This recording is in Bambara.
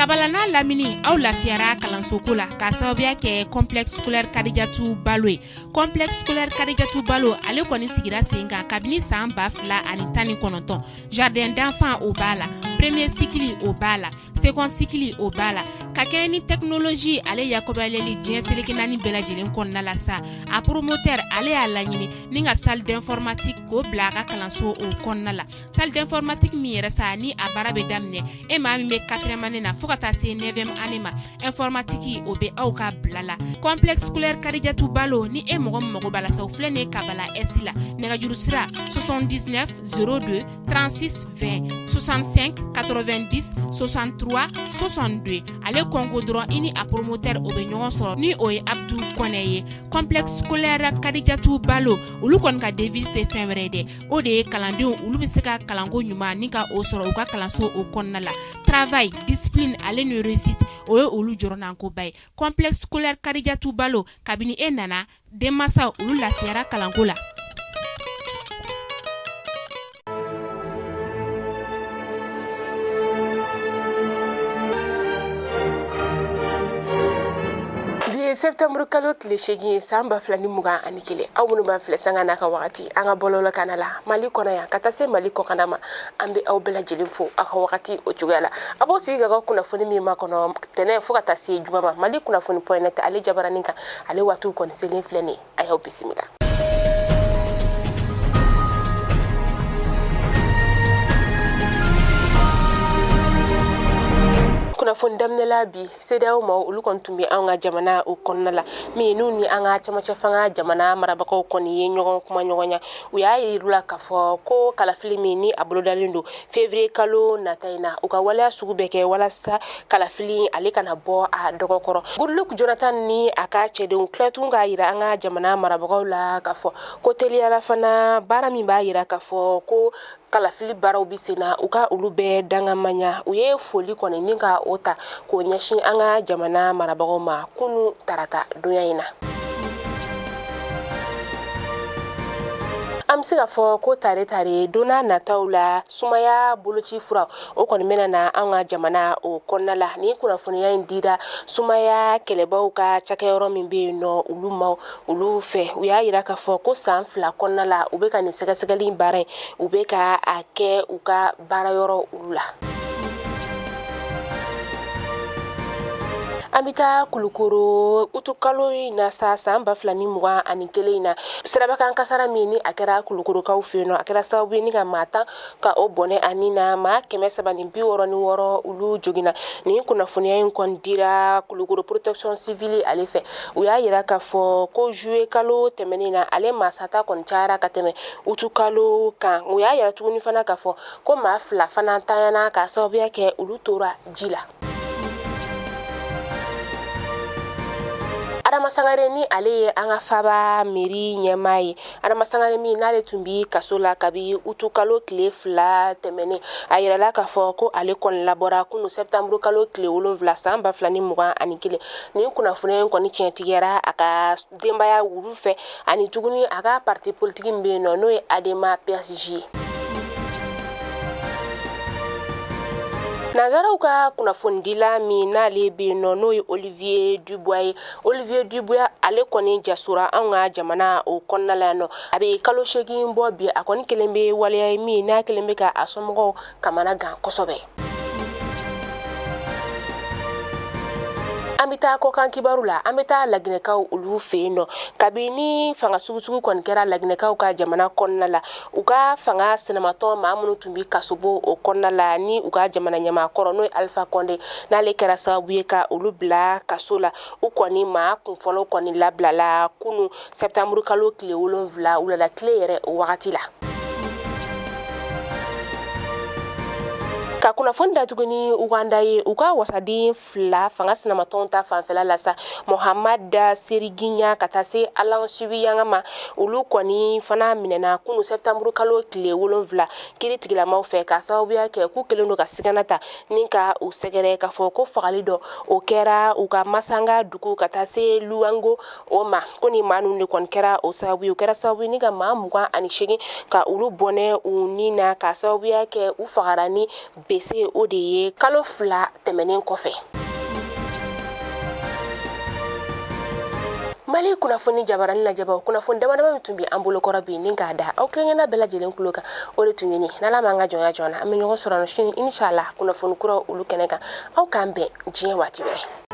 Kabala n'a lamini, aw lafiyara kalansoko la k'a sababuya kɛ Complexe scolaire Kadijatu Balo ye. Complexe scolaire Kadijatu Balo, ale kɔni sigira sen kan kabini san 2019. Jardin d'enfant, o b'a la, premier cycle, o b'a la, second cycle, o b'a la. Ka kɛɲɛ ni technologie ale yakɔbayaleli diɲɛ seleke naani bɛɛ lajɛlen kɔnɔna la sa, a promoteur, ale y'a laɲini ni ka salle d'informatique k'o bila a ka kalanso o kɔnɔna la. Salle d'informatique min yɛrɛ sa, ni a baara bɛ daminɛ e maa min bɛ quatrième année na fo ka taa se neuvième année ma, informatique, o bɛ aw ka bila la. Complexe scolaire Kadijatu Balo, ni e mɔgɔ min mago b'a la sa, o filɛ nin ye Kabala Est la. Nɛgɛjuru sira: 79 02 36 20, 65 90 63 62. Ale kɔnko dɔrɔn, i ni a promoteur, o bɛ ɲɔgɔn sɔrɔ, ni o ye Abdu Kɔnɛ ye. Complexe scolaire Kadijatu Balo, olu kɔni ka devise tɛ fɛn wɛrɛ ye dɛ, o de ye kalandenw olu bɛ se ka kalanko ɲuman ni ka o sɔrɔ u ka kalanso o kɔnɔna la. Travail, discipline ale ni réussite, o ye olu jɔrɔnankoba ye. Complexe scolaire Kadijatu Balo, kabini e nana, denmansaw olu lafiyara kalanko la. Bi ye septembre kalo tile 8 ye, san 2021. Aw minnu b'an filɛ sanga n'a ka wagati an ka bɔlɔlɔ kana la, Mali kɔnɔ yan ka taa se Mali kɔkana ma, an bɛ aw bɛɛ lajɛlen fo aw ka wagati o cogoya la. A b'o sigi ka ka kunnafoni min makɔnɔ tɛnɛ fo ka taa se juma ma, Mali kunnafoni point net ale jabaranin kan, ale waatiw kɔni selen filɛ nin ye. A y'aw bisimila. Kunnafoni daminɛla bi, CEDEAO maaw olu kɔni tun bɛ anw ka jamana o kɔnɔna la, min n'u ni an ka camancɛ fanga jamana marabagaw kɔni ye ɲɔgɔn kuma ɲɔgɔnya. U y'a yir'u la k'a fɔ ko kalafili min ni a bolodalen don février kalo nata in na, u ka waleya sugu bɛɛ kɛ walasa kalafili ale kana bɔ a dɔgɔkɔrɔ. Goodluck Jonathan ni a ka cɛdenw tila tun k'a yira an ka jamana marabagaw la k'a fɔ ko teliyala fana, baara min b'a yira k'a fɔ ko kalafili baaraw bɛ sen na, u ka olu bɛɛ dangamanya. U ye foli kɔni ni ka o ta k'o ɲɛsin an ka jamana marabagaw ma kunu tarata donya in na. An bɛ se ka fɔ ko tare tare donna nataw la, sumaya boloci fura o kɔni bɛna na an ka jamana o kɔnɔna la. Ni kunnafoniya in dira sumaya kɛlɛbaw ka cakɛyɔrɔ min bɛ yen nɔ, olu ma olu fɛ, u y'a yira k'a fɔ ko san 2 kɔnɔna la, u bɛ ka nin sɛgɛsɛgɛli baara in, u bɛ ka a kɛ u ka baara yɔrɔ olu la. An bɛ taa Kulukoro. Utukalo in na sa, san 2021 in na, sirabakan kasara min ni a kɛra Kulukorokaw fɛ yen nɔ, a kɛra sababu ye ni ka maa 10 ka o bɔnɛ a ni na, maa 366 olu joginna. Nin kunnafoniya in kɔni dira Kulukoro protection civile ale fɛ. U y'a yira k'a fɔ ko juillet kalo tɛmɛnen na, ale maa sata kɔni cayara ka tɛmɛ utukalo kan. U y'a yira tuguni fana k'a fɔ ko maa 2 fana tanyana k'a sababuya kɛ olu tora ji la. Adama Sangare, ni ale ye an ka faba mairie ɲɛmaa ye, Adama Sangare min n'ale tun bi kaso la kabi utukalo tile 2 tɛmɛnen, a yirala k'a fɔ ko ale kɔni labɔra kunu septembre kalo tile 7, san 2021. Nin kunnafoniya in kɔni tiɲɛtigiyara a ka denbaya wulu fɛ, ani tuguni a ka parti politique min bɛ yen nɔ, n'o ye ADEMA PSG ye. Nanzaraw ka kunnafonidila min n'ale bɛ yen nɔ, n'o ye Olivier Dubois ye, Olivier Dubois ale kɔni jasora anw ka jamana o kɔnɔna la yan nɔ, a bɛ kalo 8 bɔ bi. A kɔni kelen bɛ waleya ye min n'a kelen bɛ ka a somɔgɔw kamana gan kosɛbɛ. An bɛ taa kɔkan kibaru la. An bɛ taa Laginɛkaw olu fɛ yen nɔ. Kabini fanga sugusugu kɔni kɛra Laginɛkaw ka jamana kɔnɔna la, u ka fanga sinamatɔn maa minnu tun bɛ kasobo o kɔnɔna la, ni u ka jamana ɲɛmaa kɔrɔ, n'o ye Alpha Condé, n'ale kɛra sababu ye ka olu bila kaso la, u kɔni maa kunfɔlɔ kɔni labilala kunu septembre kalo tile 7, wulada tile yɛrɛ o wagati la. Ka kunnafoni datugu ni Uganda ye, u ka wasaden fila fanga sinamatɔnw ta fanfɛla la sa, Mohamad Seriginya ka taa se Alan Sibiyanga ma, olu kɔni fana minɛna kunu septembre kalo tile 7 kiri tigilamaw fɛ, k'a sababuya kɛ k'u kɛlen don ka sigana ta ni ka u sɛgɛrɛ k'a fɔ ko fagali dɔ o kɛra u ka Masanga dugu ka taa se Luwango o ma. Ko ni maa ninnu de kɔni kɛra o sababu ye, o kɛra sababu ye ni ka maa 28 ka olu bɔnɛ u ni na, k'a sababuya kɛ u fagara ni bɛ se o de ye kalo 2 tɛmɛnen kɔfɛ. Mali kunnafoni jabarani lajɛbaw, kunnafoni damadama min tun bɛ an bolokɔrɔ bi ni k'a da aw kelenkelenna bɛɛ lajɛlen tulo kan, o de tun ye nin. N'Ala m'an ka jɔnya jɔn na, an bɛ ɲɔgɔn sɔrɔ sini inshallah kunnafoni kuraw olu kɛnɛ kan. Aw k'an bɛn diɲɛ waati wɛrɛ.